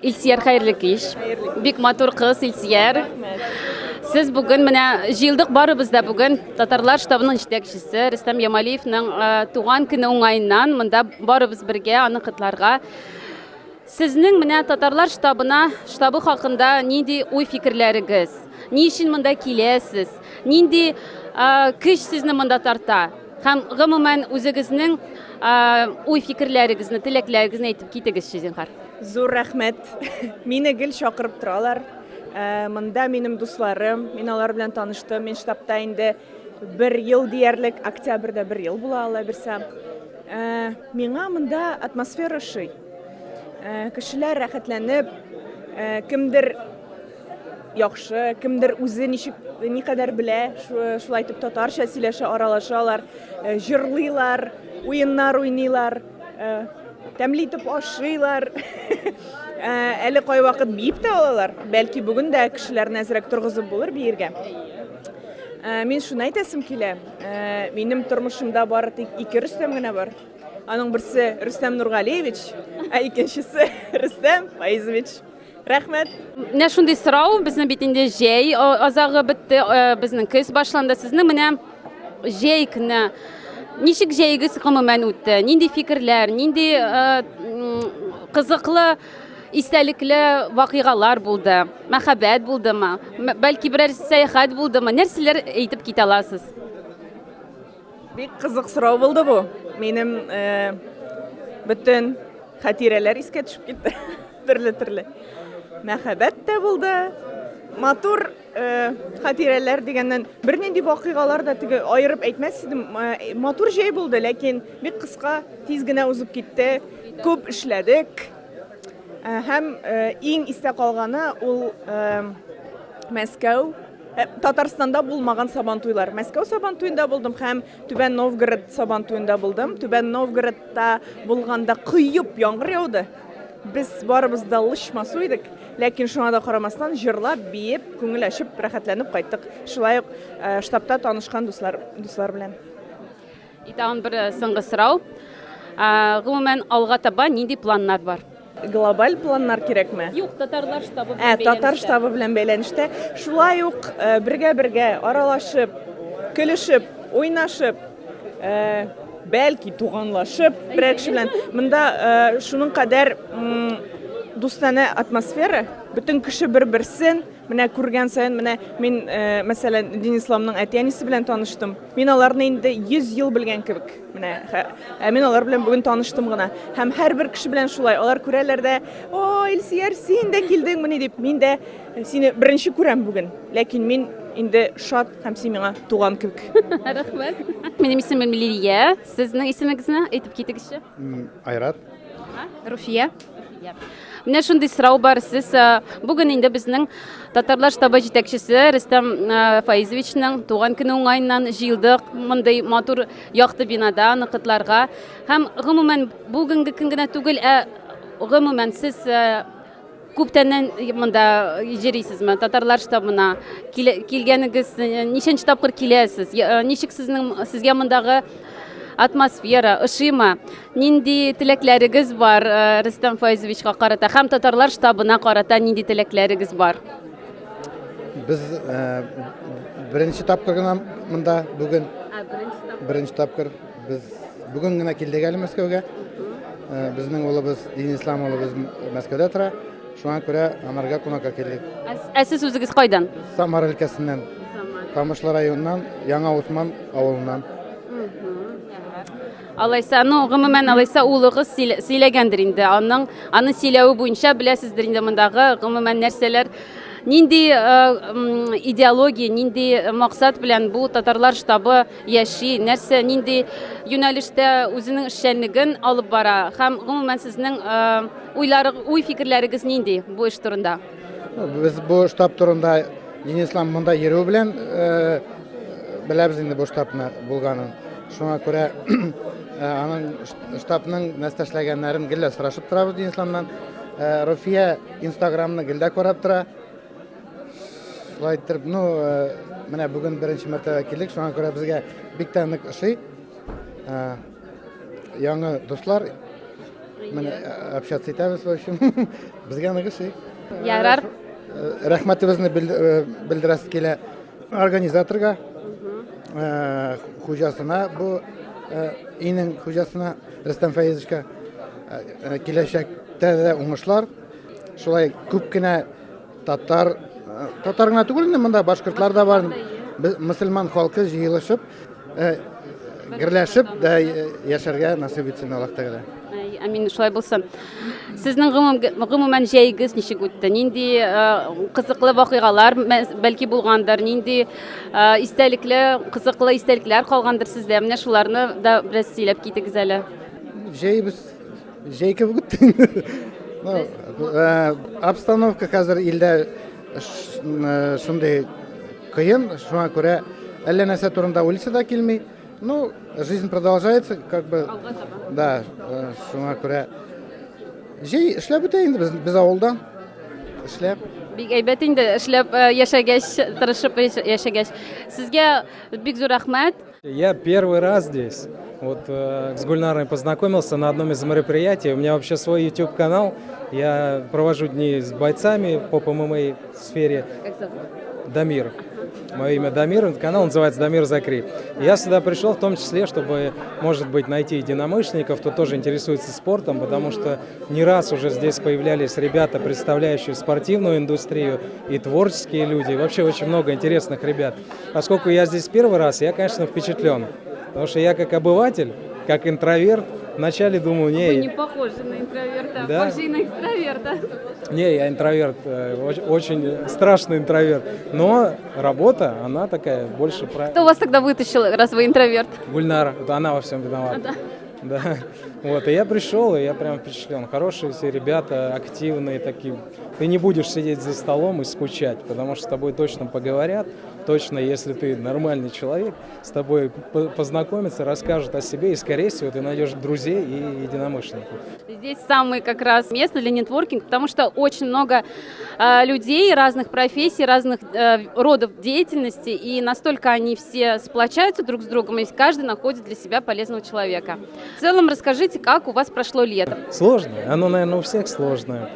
Илсияр, хәерле кич. Бик матур кыз Илсияр. Сез бүген менә җыелдык барыбыз да бүген Татарлар штабының җитәкчесе Рөстәм Ямалиевның э, туган көне уңаеннан монда барыбыз бергә аны котларга. Сезнең менә Татарлар штабына, штабы хакында нинди уй-фикерләрегез? Ни өчен монда киләсез? Нинди э, көч сезне монда тарта? Һәм гомумән үзегезнең э, уй-фикерләрегезне, теләкләрегезне әйтеп китегезче, зинһар. Зур рәхмәт. Мине гел чакырып торалар. Э, монда минем дусларым, мин алар белән таныштым. Мин штабта инде бер ел диярлек, октябрьдә бер ел була алла бирсә. Э, миңа монда атмосфера ошый. Э, кешеләр рәхәтләнеп, кемдер яхшы, кемдер үзе ничек никадәр белә, шулай итеп татарча сөйләшә, аралашалар, җырлыйлар, уеннар уйныйлар. Э, тәмле итеп ашыйлар. Э, әле кайвакыт биеп тә алалар. Бәлки бүген дә кешеләрне әзрәк торгызып булыр биергә. Э, мин шуны әйтәсем килә. Минем тормышымда бары тик ике Рөстәм генә бар. Аның берсе Рөстәм Нургалиевич, ә икенчесе Рөстәм Фаизович. Рәхмәт. Менә шундый сорау, безнең бит инде җәй азагы бетте, безнең көз башланды. Сезнең менә җәй көне ничек җәйгез гомумән үтте? Нинди фикерләр, нинди кызыклы истәлекле вакыйгалар булды? Мәхәббәт булдымы? Бәлки берәр сәяхәт булдымы? Нәрсәләр әйтеп китә аласыз? Бик кызык сорау булды бу. Минем бөтен хатирәләр искә төшеп китте. Төрле-төрле. Мәхәббәт тә булды. Матур э, хатирәләр дигәннән бернинди вакыйгалар да теге аерып әйтмәс идем. Э, матур җәй булды, ләкин бик кыска, тиз генә узып китте. Күп эшләдек. Э, һәм э, иң истә калганы ул э, Мәскәү Татарстанда булмаган Сабантуйлар. Мәскәү Сабантуенда булдым һәм Түбән Новгород Сабантуенда булдым. Түбән Новгородта булганда коеп яңгыр яуды. Без барыбыз да лычма су идек, ләкин шуңа да карамастан җырлап, биеп, күңел ачып, рәхәтләнеп кайттык. Шулай ук штабта танышкан дуслар, дуслар белән. И тагын бер э, соңгы сорау. Э, гомумән, алга таба нинди планнар бар? Глобаль планнар кирәкме? Юк, татарлар штабы белән Ә, татар штабы белән бәйләнештә. Шулай ук э, бергә-бергә аралашып, көлешеп, уйнашып, бәлки туганлашып берәр кеше белән. Монда шуның кадәр дустанә атмосфера, бөтен кеше бер-берсен менә күргән саен, менә мин, мәсәлән, Динисламның әти-әнисе белән таныштым. Мин аларны инде 100 ел белгән кебек. Менә, ә мин алар белән бүген таныштым гына. Һәм һәрбер кеше белән шулай. Алар күрәләр дә, "О, Илсөяр, син дә килдеңмени?" дип. Мин дә сине беренче күрәм бүген. Ләкин мин инде шат һәм син миңа туган кебек. Рәхмәт. Минем исемем Лилия. Сезнең исемегезне әйтеп китегезче. Айрат. Руфия. Менә шундый сорау бар. Сез э, бүген инде безнең Татарлар штабы җитәкчесе Рөстәм э, Фаизовичның туган көне уңаеннан җыелдык мондый матур якты бинада аны котларга. Һәм гомумән бүгенге көн генә түгел, ә гомумән сез э, күптәннән монда йөрисезме? Татарлар штабына килгәнегез ничәнче тапкыр киләсез? Ничек сезнең сезгә мондагы атмосфера ошыймы? Нинди теләкләрегез бар э, Рөстәм Файзовичка карата һәм татарлар штабына карата нинди теләкләрегез бар? Без э, беренче тапкыр гына монда бүген. Беренче тапкыр. Без бүген генә килдек әле Мәскәүгә. Э, безнең улыбыз Дин Ислам улыбыз Мәскәүдә тора. Шуңа күрә анарга кунакка килдек. Ә сез үзегез кайдан? Самара өлкәсеннән. Камышлы районыннан, Яңа Усман авылыннан. Алайса, ну, гомумән, алайса улыгыз сөйләгәндер инде. Аның, аны сөйләве буенча беләсездер инде мондагы гомумән нәрсәләр, нинди э, идеология, нинди максат белән бу татарлар штабы яши, нәрсә, нинди юнәлештә үзенең эшчәнлеген алып бара һәм гомумән сезнең э, уйлары, уй-фикерләрегез нинди бу эш турында? Без бу штаб турында Динислам монда йөрү белән э, беләбез инде бу штабны булганын. Шуңа күрә э, аның штабның нәрсә эшләгәннәрен гел дә сорашып торабыз Динисламнан. Э, Руфия Инстаграмны гел дә карап тора. Шулай иттереп, ну, менә бүген беренче мәртәбә килдек, шуңа күрә безгә бик тә нык ошый. Яңа дуслар, менә общаться итәбез, в общем. Безгә нык ошый. Ярар. Рәхмәтебезне белдерәсе килә организаторга, хуҗасына, бу өйнең хуҗасына Рөстәм Фәизовичка киләчәктә дә уңышлар. Шулай күп кенә татар, татар гына түгел инде, монда башкортлар да бар. Без мөселман халкы җыелышып, гөрләшеп дә яшәргә насыйп итсен Аллаһ Тәгалә. Амин, шулай булсын. Сезнең гомумән җәйгез ничек үтте? Нинди кызыклы вакыйгалар бәлки булгандыр, нинди истәлекле, кызыклы истәлекләр калгандыр сездә? Менә шуларны да бераз сөйләп китегез әле. Җәйбез җәй кебек үтте. Ну, обстановка хәзер илдә шундый кыен, шуңа күрә әллә нәрсә турында уйлыйсы да килми. Ну, жизнь продолжается, как бы. Да, шуңа күрә җәй эшләп үтә инде без, без авылда эшләп. Бик әйбәт инде эшләп яшәгәч, тырышып яшәгәч. Сезгә бик зур рәхмәт. Я первый раз здесь. Вот с Гульнарой познакомился на одном из мероприятий. У меня вообще свой YouTube-канал. Я провожу дни с бойцами по ММА сфере. Как зовут? Дамир. Мое имя Дамир, канал называется Дамир Закри. Я сюда пришел в том числе, чтобы, может быть, найти единомышленников, кто тоже интересуется спортом, потому что не раз уже здесь появлялись ребята, представляющие спортивную индустрию и творческие люди. И вообще очень много интересных ребят. Поскольку я здесь первый раз, я, конечно, впечатлен. Потому что я как обыватель, как интроверт, вначале думаю, не... Вы не похожи на интроверта, да? Больше на экстраверта. Не, я интроверт, очень страшный интроверт. Но работа, она такая больше про... Кто вас тогда вытащил, раз вы интроверт? Гульнара, это она во всем виновата. Да. Да. Вот, и я пришел, и я прям впечатлен. Хорошие все ребята, активные такие. Ты не будешь сидеть за столом и скучать, потому что с тобой точно поговорят, точно, если ты нормальный человек, с тобой познакомятся, расскажут о себе, и, скорее всего, ты найдешь друзей и единомышленников. Здесь самое как раз место для нетворкинга, потому что очень много людей разных профессий, разных родов деятельности, и настолько они все сплочаются друг с другом, и каждый находит для себя полезного человека. В целом, расскажите, как у вас прошло лето? Сложно. Оно, наверное, у всех сложное.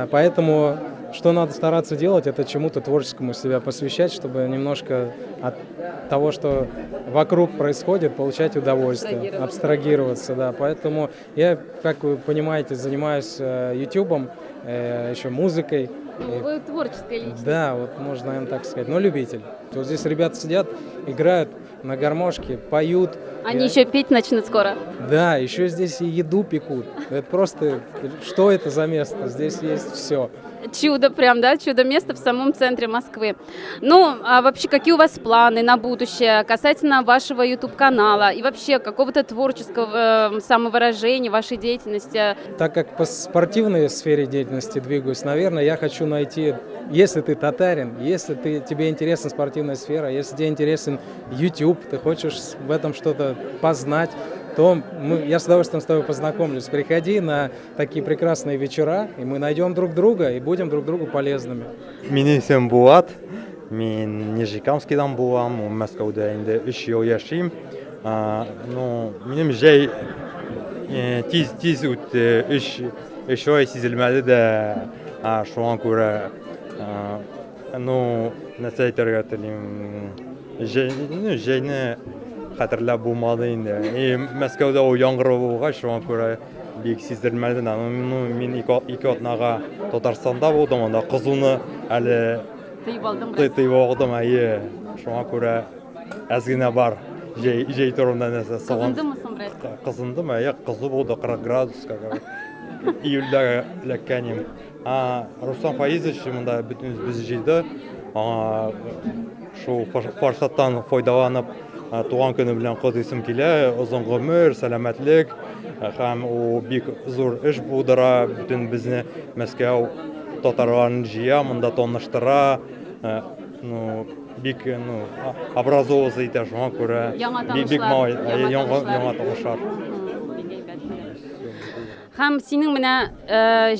Поэтому что надо стараться делать, это чему-то творческому себя посвящать, чтобы немножко от того, что вокруг происходит, получать удовольствие, абстрагироваться, да. Поэтому я, как вы понимаете, занимаюсь ютубом, еще музыкой. Ну, вы творческая личность. Да, вот можно, наверное, так сказать, но любитель. Вот здесь ребята сидят, играют на гармошке, поют. Они еще петь начнут скоро. Да, еще здесь и еду пекут. Это просто, что это за место? Здесь есть все. Чудо прям, да, чудо-место в самом центре Москвы. Ну, а вообще, какие у вас планы на будущее касательно вашего YouTube-канала и вообще какого-то творческого самовыражения, вашей деятельности? Так как по спортивной сфере деятельности двигаюсь, наверное, я хочу найти, если ты татарин, если тебе интересна спортивная сфера, если тебе интересен YouTube, ты хочешь в этом что-то познать, то я с удовольствием с тобой познакомлюсь. Приходи на такие прекрасные вечера, и мы найдем друг друга и будем друг другу полезными. Минем исемем Булат, мин Нижнекамскидан булам, Мәскәүдә инде 3 ел яшим. Ну, минем җәй тиз-тиз үтте, 3 ай сизелмәде дә, шуңа күрә, ну, нәрсә әйтергә телим, җәйне хәтерләп булмады инде. И Мәскәүдә ул яңгыр булгач, шуңа күрә бик сиздермәде. Ну, мин ике атнага Татарстанда булдым, анда кызуны әле тыеп алдым. Тыеп алдым, әйе. Шуңа күрә әз генә бар. Җәй турында нәрсә сагын. Кызындымы соң бераз? Кызындым, әйе, кызу булды 40 градуска. Июльдә эләккән идем. Руслан Фаизович монда бөтенебез без җыйды. Аңа шул форсаттан файдаланып, туган көне белән котлыйсым килә. Озын гомер, сәламәтлек һәм ул бик зур эш булдыра. Бөтен безне Мәскәү татарларын җыя, монда таныштыра. Ну, бик, ну, образовываться итә, шуңа күрә бик малай, яңа танышлар. Һәм синең менә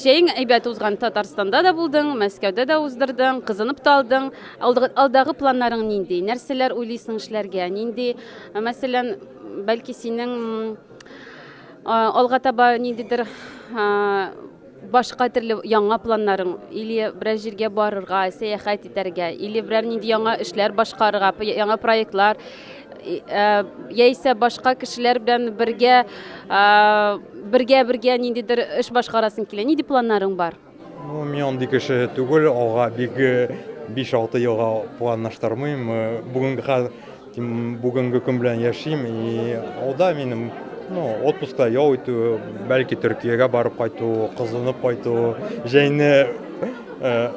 җәең әйбәт узган, Татарстанда да булдың, Мәскәүдә дә уздырдың, кызынып та алдың. Алдагы планнарың нинди? Нәрсәләр уйлыйсың эшләргә? Нинди, мәсәлән, бәлки синең алга таба ниндидер башка төрле яңа планнарың или берәр җиргә барырга, сәяхәт итәргә, или берәр нинди яңа эшләр башкарырга, яңа проектлар, э, яисә башка кешеләр белән бергә бергә бергә ниндидер эш башкарасың килә. Нинди планнарың бар? Ну, мин андый кеше түгел, алга бик 5-6 елга планлаштырмыйм. Бүгенге хәл бүгенге көн белән яшим и алда минем ну, отпускта ял итү, бәлки Төркиягә барып кайту, кызынып кайту, җәйне э,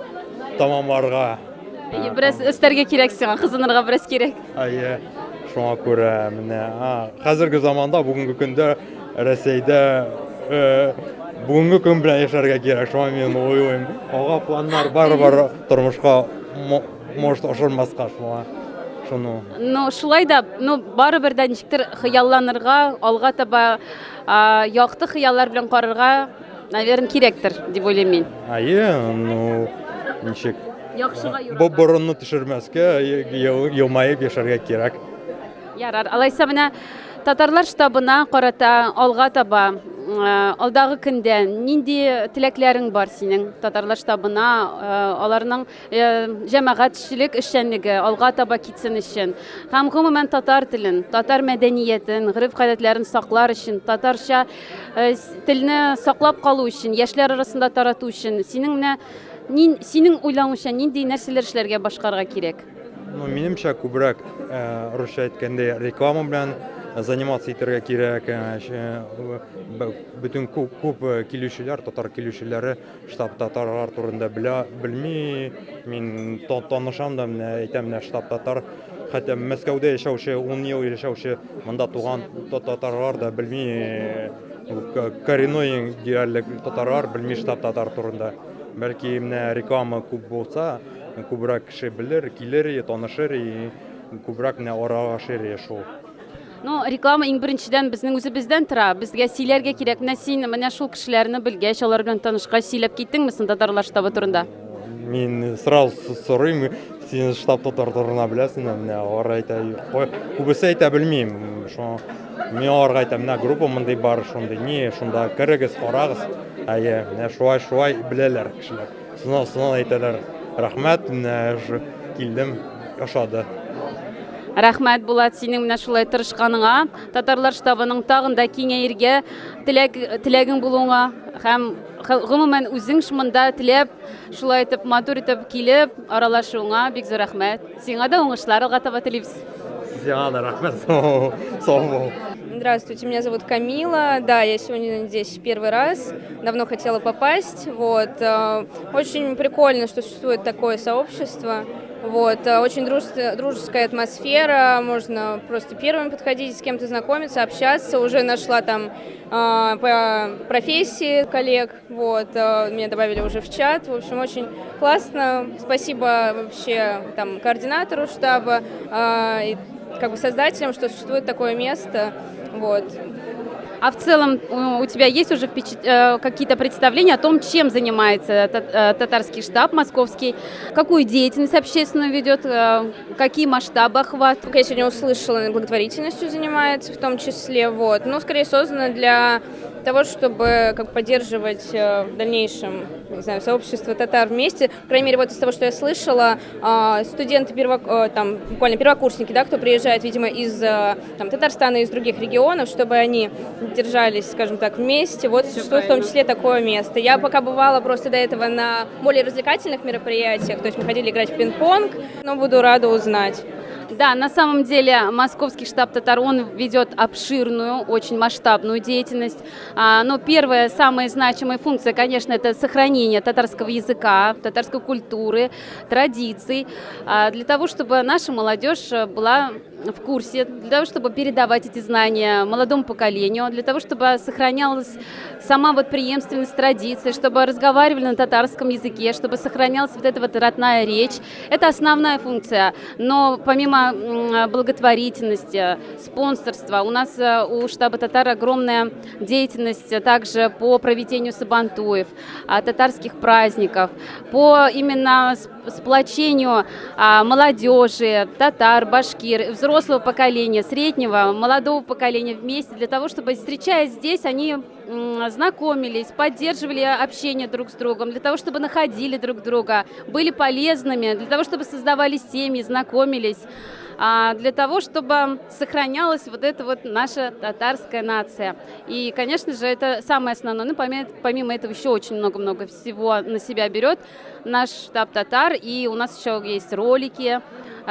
тамамларга. Бераз өстәргә кирәк сиңа, кызынырга бераз кирәк. Әйе, шуңа күрә менә хәзерге заманда, бүгенге көндә Рәсәйдә э, бүгенге көн белән яшәргә кирәк. Шуңа мин уйлыйм, алга планнар барыбер тормышка может ашырмаска шуңа шуны. Ну, шулай да, ну, барыбер дә ничектер хыялланырга, алга таба якты хыяллар белән карарга, наверное, кирәктер, дип уйлыйм мин. Әйе, ну, ничек? Яхшыга юрарга. Бу борынны төшермәскә, елмаеп яшәргә кирәк. Ярар, алайса менә татарлар штабына карата алга таба, алдагы көндә нинди теләкләрең бар синең татарлар штабына, аларның җәмәгатьчелек эшчәнлеге алга таба китсен өчен һәм гомумән татар телен, татар мәдәниятен, гореф-гадәтләрен саклар өчен, татарча телне саклап калу өчен, яшьләр арасында тарату өчен синең менә синең уйлавыңча нинди нәрсәләр эшләргә башкарырга кирәк? Ну, минемчә, күбрәк, русча әйткәндә, реклама белән заниматься итәргә кирәк. Бөтен күп, күп килүчеләр, татар килүчеләре штаб татарлар турында белә, белми. Мин танышам да, менә әйтәм, менә штаб татар. Хәтта Мәскәүдә яшәүче, 10 ел яшәүче, монда туган татарлар да белми. Коренной диярлек татарлар белми штаб татар турында. Бәлки, менә реклама күп булса, күбрәк кеше белер, килер, танышыр, күбрәк менә аралашыр шул. Ну, реклама иң беренчедән безнең үзебездән тора. Безгә сөйләргә кирәк. Менә син менә шул кешеләрне белгәч, алар белән танышкач, сөйләп киттеңме соң татарлар штабы турында? Мин сразу сорыйм, син штаб татар турында беләсеңме? Менә алар әйтә, күбесе әйтә белмим. Шуңа мин аларга әйтәм, менә группа мондый бар, шундый ни, шунда керегез, карагыз. Әйе, менә шулай-шулай беләләр кешеләр. Сынау сынау әйтәләр. Рәхмәт, менә килдем, ошады. Рәхмәт, Булат, синең менә шулай тырышканыңа, татарлар штабының тагын да киңәергә теләк, теләгең булуыңа һәм гомумән үзең монда теләп, шулай итеп матур итеп килеп аралашуыңа бик зур рәхмәт. Сиңа да уңышлар алга таба телибез. Сиңа да рәхмәт. Сау бул. Здравствуйте, меня зовут Камила. Да, я сегодня здесь первый раз. Давно хотела попасть. Вот. Очень прикольно, что существует такое сообщество. Вот. Очень дружеская атмосфера. Можно просто первым подходить, с кем-то знакомиться, общаться. Уже нашла там по профессии коллег. Вот. Меня добавили уже в чат. В общем, очень классно. Спасибо вообще там координатору штаба и как бы создателям, что существует такое место. Вот. А в целом у тебя есть уже какие-то представления о том, чем занимается татарский штаб московский, какую деятельность общественную ведет, какие масштабы охват? Как я сегодня услышала, благотворительностью занимается в том числе. Вот. Но скорее создано для того, чтобы как поддерживать в дальнейшем, не знаю, сообщество татар вместе. По крайней мере, вот из того, что я слышала, студенты, там, буквально первокурсники, да, кто приезжает, видимо, из там, Татарстана, из других регионов, чтобы они держались, скажем так, вместе. Вот существует в том числе такое место. Я пока бывала просто до этого на более развлекательных мероприятиях, то есть мы ходили играть в пинг-понг, но буду рада узнать. Да, на самом деле московский штаб татар, он ведет обширную, очень масштабную деятельность. Но первая, самая значимая функция, конечно, это сохранение татарского языка, татарской культуры, традиций, для того, чтобы наша молодежь была в курсе, для того, чтобы передавать эти знания молодому поколению, для того, чтобы сохранялась сама вот преемственность традиций, чтобы разговаривали на татарском языке, чтобы сохранялась вот эта вот родная речь. Это основная функция. Но помимо благотворительности, спонсорства, у нас у штаба татар огромная деятельность также по проведению сабантуев, татарских праздников, по именно сплочению молодежи, татар, башкир, взрослого поколения, среднего, молодого поколения вместе, для того, чтобы, встречаясь здесь, они знакомились, поддерживали общение друг с другом, для того, чтобы находили друг друга, были полезными, для того, чтобы создавали семьи, знакомились, для того, чтобы сохранялась вот эта вот наша татарская нация. И, конечно же, это самое основное. Ну, помимо этого, еще очень много-много всего на себя берет наш штаб татар. И у нас еще есть ролики,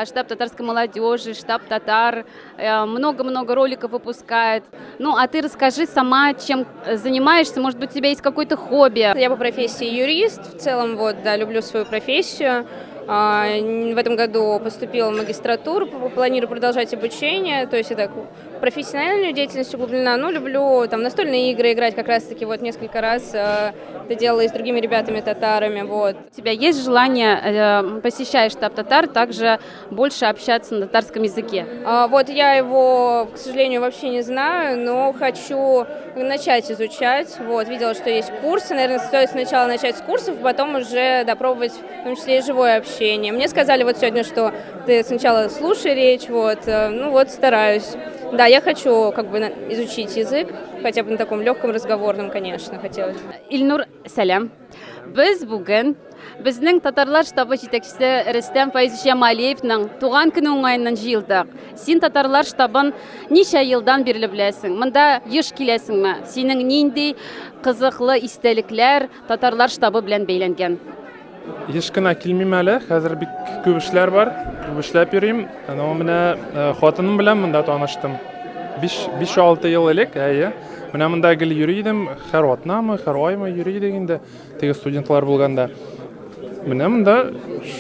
штаб татарской молодежи, штаб татар, много-много роликов выпускает. Ну, а ты расскажи сама, чем занимаешься, может быть, у тебя есть какое-то хобби. Я по профессии юрист, в целом, вот, да, люблю свою профессию. В этом году поступила в магистратуру, планирую продолжать обучение, то есть я так в профессиональную деятельность углублена, ну, люблю там настольные игры играть, как раз-таки вот несколько раз это делала и с другими ребятами татарами, вот. У тебя есть желание, посещая штаб татар, также больше общаться на татарском языке? Вот я его, к сожалению, вообще не знаю, но хочу начать изучать, вот, видела, что есть курсы, наверное, стоит сначала начать с курсов, потом уже допробовать, в том числе и живое общение. Мне сказали вот сегодня, что ты сначала слушай речь, вот, ну вот стараюсь. Да, я хочу как бы изучить язык, хотя бы на таком легком разговорном, конечно, хотелось. Илнур, сәлам. Без бүген безнең татарлар штабы җитәкчесе Рөстәм Фаизович Ямалиевның туган көне уңаеннан җыелдык. Син татарлар штабын ничә елдан бирле беләсең? Монда еш киләсеңме? Синең нинди кызыклы истәлекләр татарлар штабы белән бәйләнгән? Еш кына килмим әле, хәзер бик күп эшләр бар, күп эшләп йөрим. Но менә хатыным белән монда таныштым. 5-6 ел элек, әйе. Менә монда гел йөри идем, һәр атнамы, һәр аймы йөри идек инде, теге студентлар булганда. Менә монда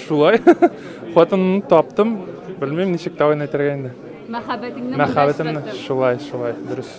шулай хатынымны таптым. Белмим, ничек тагын әйтергә инде. Мәхәббәтеңне Мәхәббәтемне шулай, шулай, дөрес.